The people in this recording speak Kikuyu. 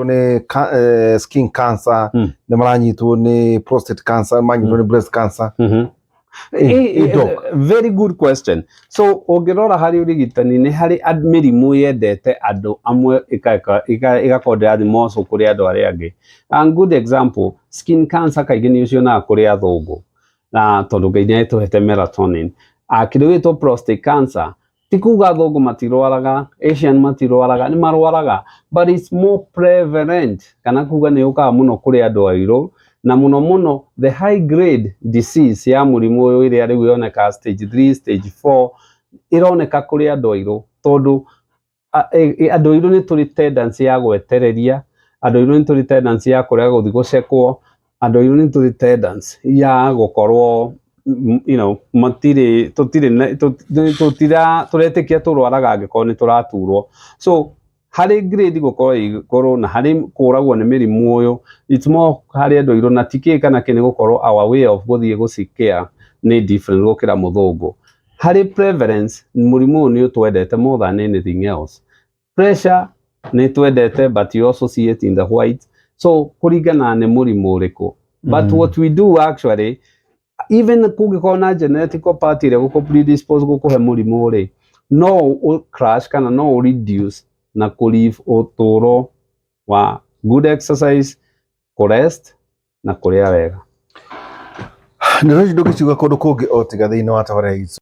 Nĩ skin cancer, nĩ maranyitwo nĩ prostate cancer, manyitwo nĩ breast cancer. Doc. Very good question. So ũngĩrora harĩ ũrigitani, nĩ harĩ mĩrimũ yendete andũ amwe, ĩgakorwo ndĩrathiĩ moco kũrĩ andũ arĩa angĩ. And good example, skin cancer kaingĩ nĩ ũcionaga kũrĩ athũngũ, na tondũ Ngai nĩ atũhete melatonin. Kĩndũ gĩtwo prostate cancer, ti kuga athũngũ matirwaraga, Asian matirwaraga, nĩ marwaraga, but it's more prevalent, kana kuga nĩ yũkaga mũno kũrĩ andũ airũ, na mũno mũno the high grade disease ya mũrimũ ũyũ, ĩrĩa rĩu yonekaga stage 3, stage 4, ĩroneka kũrĩ andũ airũ, tondũ andũ airũ nĩ tũrĩ tendency ya gwetereria, andũ airũ nĩ tũrĩ tendency ya kũrega gũthiĩ gũcekwo, andũ airũ nĩ tũrĩ tendency ya gũkorwo matirĩ tũtirĩ tũtira tũretĩkia tũrwaraga angĩkorwo nĩ tũraturwo. So harĩ grade gũkorwo ĩ igũrũ na harĩ kũragwo nĩ mĩrimũ ũyũ, it's more harĩ andũ airũ, na ti kĩ kana kĩ, nĩ gũkorwo our way of gũthiĩ gũcikĩa nĩ different gũkĩra mũthũngũ. Harĩ prevalence, mũrimũ ũyũ nĩ ũtwendete more than anything else. Pressure nĩ twendete, but you also see it in the white. So kũringana nĩ mũrimũ ũrĩkũ, but what we do actually, even kũngĩkorwo na genetical part ĩrĩa gũkũ predispose gũkũhe mũrimũ rĩ, no ũ crash kana no ũ reduce na kũ live ũtũũro wa good exercise, kũ rest na kũrĩa wega. Ndeto ici ndũngĩciigua kũndũ kũngĩ o tiga thĩinĩ wa tabarĩra itũ.